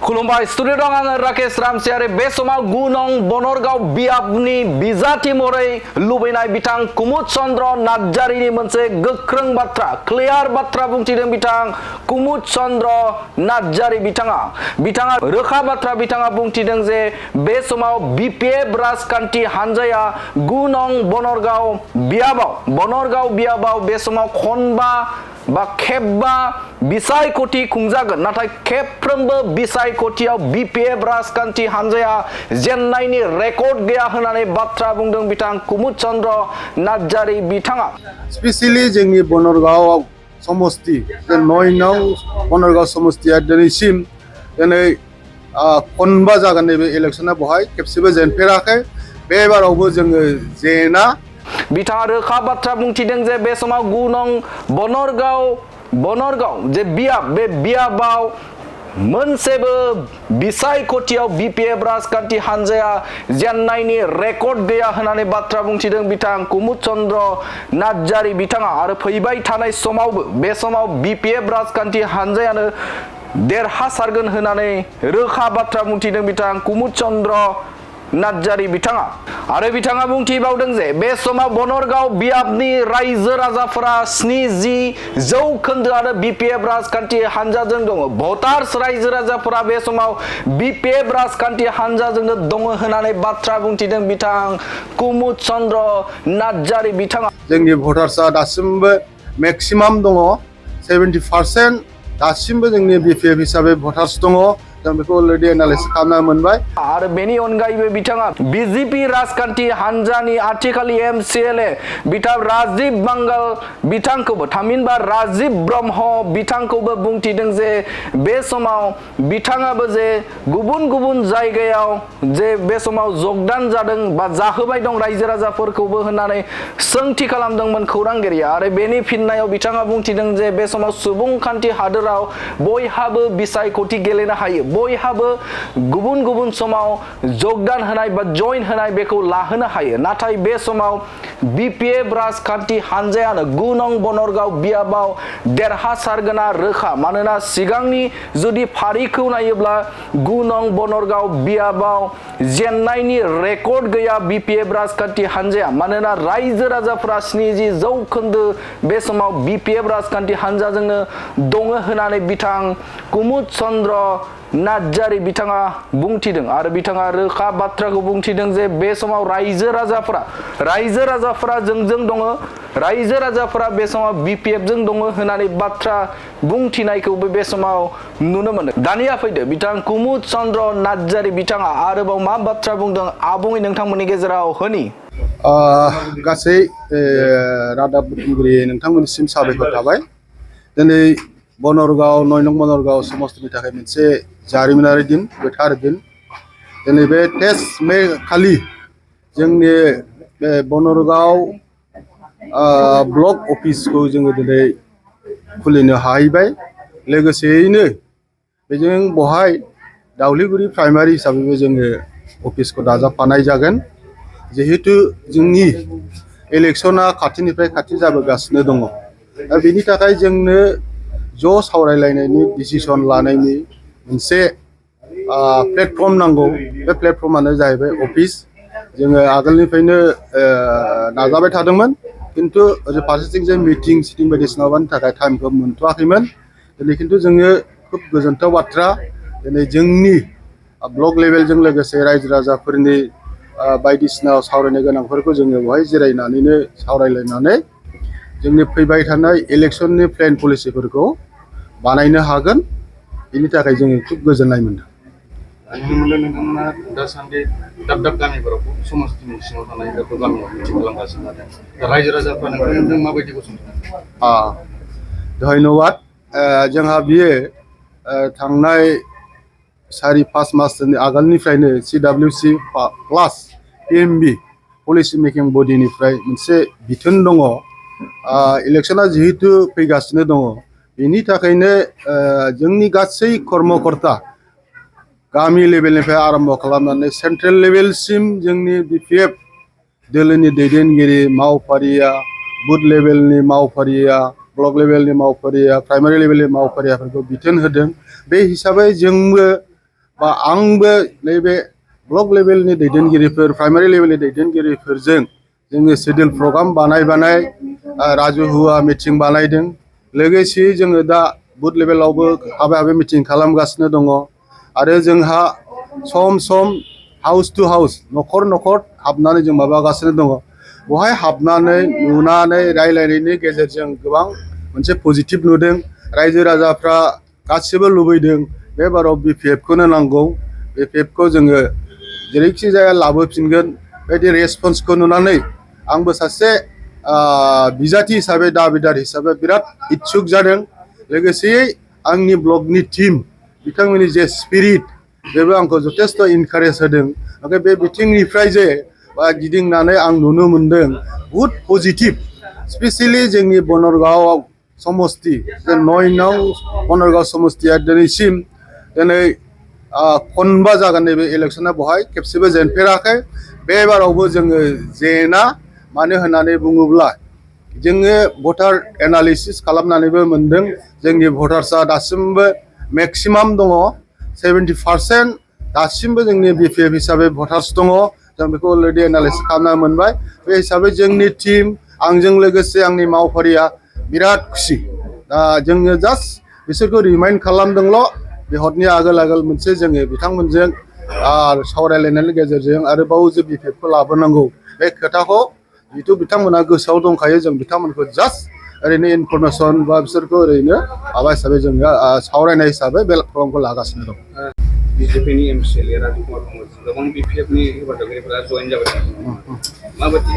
खुलुमबाय स्टुडिअ दं आङो राकेश रामसियारि बे समाव गुनं बनरगाव बियाबनि बिजाथि महरै लुबैनाय बिथां कुमुद चन्द्र नार्जारिनि मोनसे गोख्रों बाथ्रा क्लियार बाथ्रा बुंथिदों बिथां कुमुद चन्द्र नार्जारि बिथाङा रोखा बाथ्रा बिथाङा बुंथिदों जे बे समाव बिपिएफ राजखान्थि हानजाया गुनं बनरगाव बियाबाव बे समाव खनबा बा खेबबा बिसायख'थि खुंजागोन नाथाय खेबफ्रोमबो बिसायख'थियाव बिपिएफ राजखान्थि हानजाया जेननायनि रेकर्ड गैया होननानै बाथ्रा बुंदों बिथां कुमुद चन्द्र नार्जारि बिथाङा स्पेशली जोंनि बनरगाव समस्ति 9 नं बनरगाव समस्तिया दिनैसिम खनबा जागोन नैबे इलेक्शना बहाय खेबसेबो जेनफेराखै बेबारावबो जोङो जेना बिथाङा रोखा बाथ्रा बुंथिदों जे बे समाव गुनं बनरगाव जे बियाबाव मोनसेबो बिसायख'थियाव बिपिएफ राजखान्थि हानजाया जेननायनि रेकर्ड गैया होननानै बाथ्रा बुंथिदों बिथां कुमुद चन्द्र नार्जारि बिथाङा आरो फैबाय थानाय समावबो बे समाव बिपिएफ राजखान्थि हानजायानो देरहासारगोन होननानै रोखा बाथ्रा बुंथिदों बिथां कुमुद चन्द्र नार्जारि बिथाङा आरो बिथाङा बुंथिबावदों जे बे समाव बनरगाव बियाबनि रायजो राजाफोरा 70% आरो बिपिएफ राजखान्थि हानजाजों दङ भटार्स रायजो राजाफोरा बे समाव बिपिएफ राजखान्थि हानजाजोंनो दङ होननानै बाथ्रा बुंथिदों बिथां कुमुद चन्द्र नार्जारि बिथाङा जोंनि भटार्सआ दासिमबो मेक्सिमाम दङ 70% दासिमबो जोंनि बिपिएफ हिसाबै भटार्स दङ जों बेखौ अलरेडि एनालाइसिस खालामना मोनबाय आरो बेनि अनगायैबो बिथाङा बिजेपि राजखान्थि हानजानि आथिखालनि एमसिएलए बिथां राजीव बांगाल बिथांखौबो थामहिनबा राजीव ब्रह्म बिथांखौबो बुंथिदों जे बे समाव बिथाङाबो जे गुबुन जायगायाव जे बे समाव जगदान जादों बा जाहोबाय दं रायजो राजाफोरखौबो होननानै सोंथि खालामदोंमोन खौरांगिरिया आरो बेनि फिननायाव बिथाङा बुंथिदों जे बे समाव सुबुंखान्थि हादोराव बयहाबो बिसायख'थि गेलेनो हायो बयहाबो गुबुन समाव जगदान होनाय बा जइन होनाय बेखौ लाहोनो हायो नाथाय बे समाव बिपिएफ राजखान्थि हानजायानो गुनं बनरगाव बियाबाव देरहासारगोना रोखा मानोना सिगांनि जुदि फारिखौ नायोब्ला गुनं बनरगाव बियाबाव जेननायनि रेकर्ड गैया बिपिएफ राजखान्थि हानजाया मानोना रायजो राजाफोरा 70% बे समाव बिपिएफ राजखान्थि हानजाजोंनो दङ होननानै बिथां कुमुद चन्द्र नार्जारि बिथाङा बुंथिदों आरो बिथाङा रोखा बाथ्राखौ बुंथिदों जे बे समाव रायजो राजाफोरा जोंजों दङ रायजो राजाफोरा बे समाव बिपिएफ जों दङ होननानै बाथ्रा बुंथिनायखौबो बे समाव नुनो मोनो दानिया फैदो बिथां कुमुद चन्द्र नार्जारि बिथाङा आरोबाव मा बाथ्रा बुंदों आबुङै नोंथांमोननि गेजेराव होनि गासै रादाब बुथुमगिरि नोंथांमोननिसिम साबायखर थाबाय दिनै बनरगाव 9 नं बनरगाव समस्तिनि थाखाय मोनसे जारिमिनारि दिन गोथार दिन दिनै बे 23 मे खालि जोंनि बे बनरगाव ब्लक अफिसखौ जोङो दिनै खुलिनो हाहैबाय लोगोसेयैनो बेजों बहाय दावलिगुरि प्राइमारि हिसाबैबो जोङो अफिसखौ दाजाबफानाय जागोन जिहेतु जोंनि इलेक्शना खाथिनिफ्राय खाथि जाबोगासिनो दङ दा बेनि थाखाय जोंनो ज' सावरायलायनायनि डिसिसन लानायनि मोनसे प्लेटफर्म नांगौ बे प्लेटफर्मानो जाहैबाय अफिस जोङो आगोलनिफ्रायनो नाजाबाय थादोंमोन किन्तु ओरै फारसेथिं जे मिटिं सिटिं बायदिसिना माबानि थाखाय टाइमखौ मोनथ'वाखैमोन दिनै किन्तु जोङो खुब गोजोनथाव बाथ्रा दिनै जोंनि ब्लक लेभेलजों लोगोसे रायजो राजाफोरनि बायदिसिना सावरायनो गोनांफोरखौ जोङो बेवहाय जिरायनानैनो सावरायलायनानै जोंनि फैबाय थानाय इलेक्शननि प्लेन पलिसिफोरखौ बानायनो हागोन बेनि थाखाय जोङो खुब गोजोननाय मोनदों नोंथांमोना दासान्दि दाब गामिफोराव समस्तिनि सिङाव थानाय गामियाव मिथिं खालामगासिनो दं रायजो राजाफ्रा नोंथांमोनजों माबायदि गसंथानो धन्यबाद जोंहा बियो थांनाय 4-5 मासनि आगोलनिफ्रायनो CWC प्लास PMB पलिसि मेकिं बडिनिफ्राय मोनसे बिथोन दङ इलेक्शना जिहेतु फैगासिनो दङ बेनि थाखायनो जोंनि गासै कर्मकर्ता गामि लेभेलनिफ्राय आरम्भ खालामनानै सेन्ट्रेल लेभेलसिम जोंनि बिपिएफ दोलोनि दैदेनगिरि मावफारिया बुथ लेभेलनि मावफारिया ब्लक लेभेलनि मावफारिया प्राइमारि लेभेलनि मावफारियाफोरखौ बिथोन होदों बे हिसाबै जोंबो बा आंबो नैबे ब्लक लेभेलनि दैदेनगिरिफोर प्राइमारि लेभेलनि दैदेनगिरिफोरजों जोङो शेड्युल प्रग्राम बानाय राजुहुवा मिटिं बानायदों लोगोसे जोङो दा बुथ लेभेलावबो हाबे मिटिं खालामगासिनो दङ आरो जोंहा सम सम हाउस टु हाउस न'खर न'खर हाबनानै जों माबागासिनो दङ बहाय हाबनानै नुनानै रायलायनायनि गेजेरजों गोबां मोनसे पजिटिभ नुदों रायजो राजाफ्रा गासिबो लुबैदों बे बाराव BPF-खौनो नांगौ BPF-खौ जोङो जेरैखि जाया लाबोफिनगोन बायदि रेसपन्सखौ नुनानै आंबो सासे बिजाथि हिसाबै दाबिदार हिसाबै बिराद इच्छुक जादों लोगोसेयै आंनि ब्लकनि टीम बिथांमोननि जे स्पिरिट बेबो आंखौ जथेस्थ' इनकारेज होदों ओमफ्राय बे बिथिंनिफ्राय जे गिदिंनानै आं नुनो मोनदों बुहुद पजिटिभ स्पेसियेलि जोंनि बनरगाव समस्ति जे 9 नं बनरगाव समस्तिया दिनै खनबा जागोन नैबे इलेक्सना बहाय खेबसेबो जेनफेराखै बे बारावबो जोङो जेना मानो होननानै बुङोब्ला जोङो भटार एनालिसिस खालामनानैबो मोनदों जोंनि भटार्सआ दासिमबो मेक्सिमाम दङ 70% दासिमबो जोंनि BPF हिसाबै भटार्स दङ जों बेखौ अलरेडि एनालिसिस खालामना मोनबाय बे हिसाबै जोंनि टीम आंजों लोगोसे आंनि मावफारिया बिराद खुसि दा जोङो जास्ट बिसोरखौ रिमाइन्ड खालामदोंल' बे हरनि आगोल मोनसे जोङो बिथांमोनजों सावरायलायनायनि गेजेरजों आरोबाव जे BPF-खौ लाबोनांगौ बे खोथाखौ जिथु बिथांमोना गोसोआव दंखायो जों बिथांमोनखौ जास्ट ओरैनो इनफरमेसन बा बिसोरखौ ओरैनो माबा हिसाबै जोङो सावरायनाय हिसाबै बे प्रग्रामखौ लागासिनो दं BJP-नि MCLA राजु कुमार ब्रह्म गोबां BPF-नि हेफाजाबगिरिफोरा जयेन जाबाय माबायदि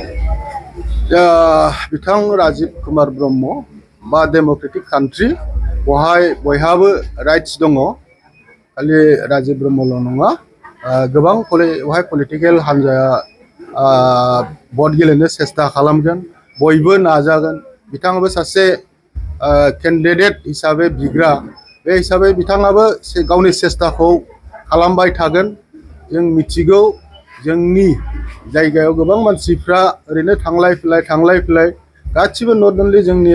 बिथां राजिब कुमार ब्रह्म बा डेम'क्रेटिक कान्ट्रि बहाय बयहाबो राइट्स दङ खालि राजिब ब्रह्मल' नङा गोबां बहाय पलिटिकेल हान्जाया भट गेलेनो सेस्था खालामगोन बयबो नाजागोन बिथाङाबो सासे केन्डिडेट हिसाबै बिग्रा बे हिसाबै बिथाङाबो गावनि सेस्थाखौ खालामबाय थागोन जों मिथिगौ जोंनि जायगायाव गोबां मानसिफ्रा ओरैनो थांलाय फैलाय गासिबो नट अनलि जोंनि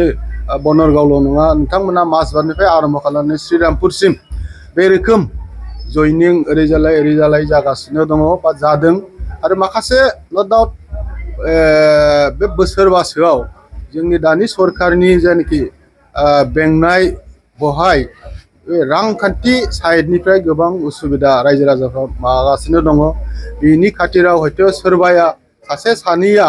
बनरगावल' नङा नोंथांमोना माजबाटनिफ्राय आरम्भ खालामनानै श्रीरामपुरसिम बे रोखोम जयनिं ओरैजालाय जागासिनो दङ बा जादों आरो माखासे नट डाउट बे बोसोरबासोआव जोंनि दानि सरकारनि जायनाखि बेंनाय बहाय रांखान्थि साइडनिफ्राय गोबां उसुबिदा रायजो राजाफ्रा मागासिनो दङ बिनि खाथिराव हयथ' सोरबाया सासे सानैया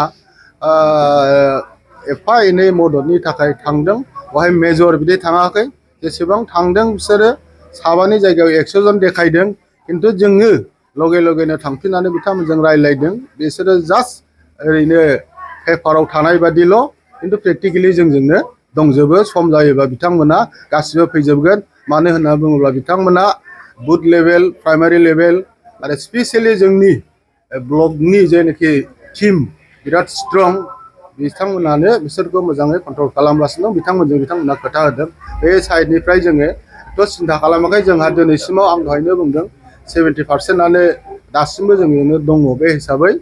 एफा एनै मददनि थाखाय थांदों बहाय मेजर बिदि थाङाखै जेसेबां थांदों बिसोरो साबानि जायगायाव 100 जन देखायदों खिन्थु जोङो लगेनो थांफिननानै बिथांमोनजों रायज्लायदों बिसोरो जास्ट ओरैनो पेपाराव थानाय बादिल' खिन्थु प्रेक्टिकेलि जोंजोंनो दंजोबो सम जायोबा बिथांमोना गासिबो फैजोबगोन मानो होनना बुङोब्ला बिथांमोना बुथ लेभेल प्राइमारि लेभेल आरो स्पेसियेलि जोंनि ब्लकनि जेनाखि टीम बिराद स्ट्रं बिथांमोनानो बिसोरखौ मोजाङै कन्ट्रल खालामगासिनो दं बिथांमोना खोथा होदों बे साइडनिफ्राय जोङो थ' सिन्था खालामाखै जोंहा दिनैसिमाव आं दहायनो बुंदों 70%-आनो दासिमबो जोंनो दङ बे हिसाबै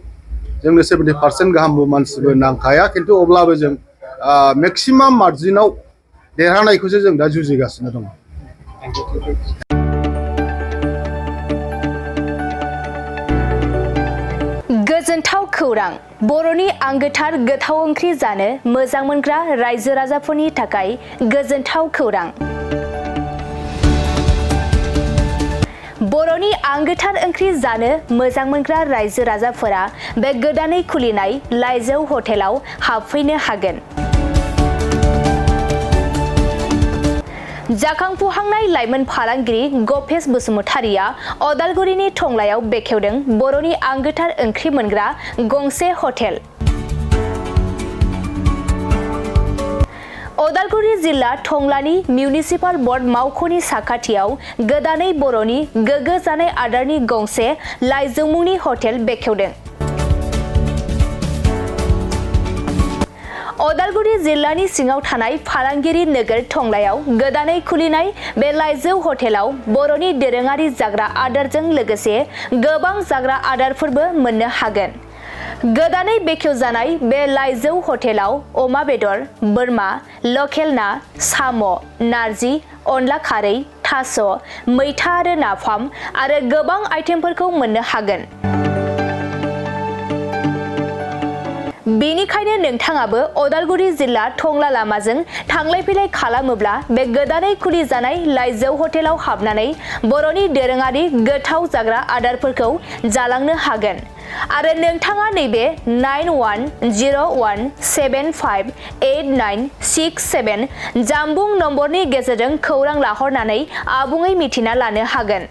जोंनो 70% गाहामबो मानसिबो नांखाया खिन्थु अब्लाबो जों मेक्सिमाम मार्जिनाव देरहानायखौसो जों दा जुजिगासिनो दङ गोजोनथाव खौरां बर'नि आंगोथार गोथाव ओंख्रि जानो मोजां मोनग्रा रायजो राजाफोरनि थाखाय गोजोनथाव खौरां बर'नि आंगोथार ओंख्रि जानो मोजां मोनग्रा रायजो राजाफोरा बे गोदानै खुलिनाय लाइजौ हटेलाव हाबफैनो हागोन जाखांफुहांनाय लाइमोन फालांगिरि गपेश बसुमतारिया अदालगुरिनि टंलायाव बेखेवदों बर'नि आंगोथार ओंख्रि मोनग्रा गंसे हटेल अदालगुरि जिल्ला टंलानि मिउनिसिपाल बर्ड मावख'नि साखाथियाव गोदानै बर'नि गोग्गो जानाय आदारनि गंसे लाइजौ मुंनि हटेल बेखेवदों अदालगुरि जिल्लानि सिङाव थानाय फालांगिरि नोगोर टंलायाव गोदानै खुलिनाय बे लाइजौ हटेलाव बर'नि दोरोङारि जाग्रा आदारजों लोगोसे गोबां जाग्रा आदारफोरबो मोननो हागोन गोदानै बेखेवजानाय बे लाइजौ हटेलाव अमा बेदर बोरमा लकेल ना साम' नारजि अनला खारै थास', मैथा आरो नाफाम आरो गोबां आइटेमफोरखौ मोननो हागोन। बेनिखायनो नोंथाङाबो अदालगुरि जिल्ला टंला लामाजों थांलाय फैलाय खालामोब्ला बे गोदानै खुलि जानाय लाइजौ हटेलाव हाबनानै बर'नि दोरोङारि गोथाव जाग्रा आदारफोरखौ जालांनो हागोन। आरो नोंथाङा नैबे 9101758967 जानबुं नम्बरनि गेजेरजों खौरां लाहरनानै आबुङै मिथिना लानो हागोन।